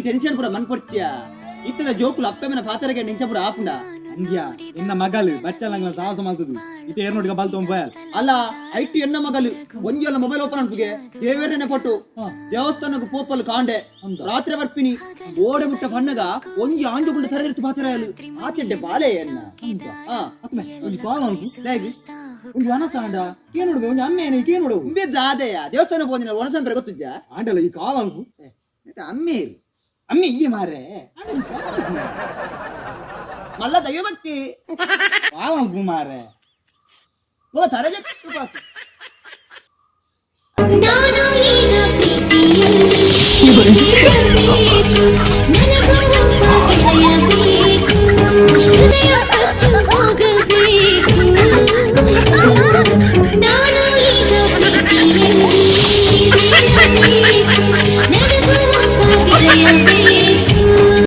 Tension ಪೂರ ಮನ್ ಪೊರ್ಚಿಯ. ಇತ್ತದ ಜೋಕುಲು ಅಪ್ಪೆಮನ ಪಾತೆರಗೆ ನಿಂಚ ಪೂರ ಆಪುಂಡ. ಅಂದ್ಯಾ ಎನ್ನ ಮಗಲು ಬಚ್ಚಲಂಗ್ಲ ಸಾಹಸ ಮಲ್ತದು ಇತ್ತೆ ಏರ್ನೋಟಿಗೆ ಬಲ್ ತೊಂಬ. ಅಲ್ಲ, ಐಟ್ ಎನ್ನ ಮಗಲು ಒಂಜಿ ಮೊಬೈಲ್ ಓಪನ್ ಅನ್ಪುಗೆ ದೇವರನೆ ಪಟ್ಟು ದೇವಸ್ಥಾನಕ್ಕೆ ಪೋಪಲ್ ಕಾಂಡೆ ರಾತ್ರಿ ಬರ್ಪಿನಿ ಓಡೆ ಮುಟ್ಟ ಪನ್ನಗ ಒಂಜಿ ಆಂಜುಗುಂಡ ತರೆದಿರ್ತು ಪಾತೆರಾಯಲು ಆತೆಡ್ಡೆ ಬಾಲೆ ಎನ್ನ. ಆ. ಅತ್ಮೆ ಒಂಜಿ ಕಾಲ್ ಅನ್ಪು. ದಾಯೆಗ್? ಒಂಜಿ ವನಸ ಆಂಡ ಕೇನೋಡು, ಒಂಜಿ ಅಮ್ಮೆ ಕೇನೋಡು. ಉಂಬೆ ದಾದೆಯ ದೇವಸ್ಥಾನ ಪೋದಿನ ಒಣಸಂಪರೆ ಗೊತ್ತುಜ್ಜ? ಆಂಡಲ ಈ ಕಾಲ್ ಅನ್ಪು. ಅಮ್ಮೆ. ಅಮ್ಮೆ ಈ ಮಾರೆ. ಮಲ್ಲ ದೈವಭಕ್ತಿ. ಕಾಲ್ ಅನ್ಪು ಮಾರೆ. ಓ ತರಜೆ. ನಾನು ಈಗ ಪ್ರೀತಿಯಲ್ಲಿ.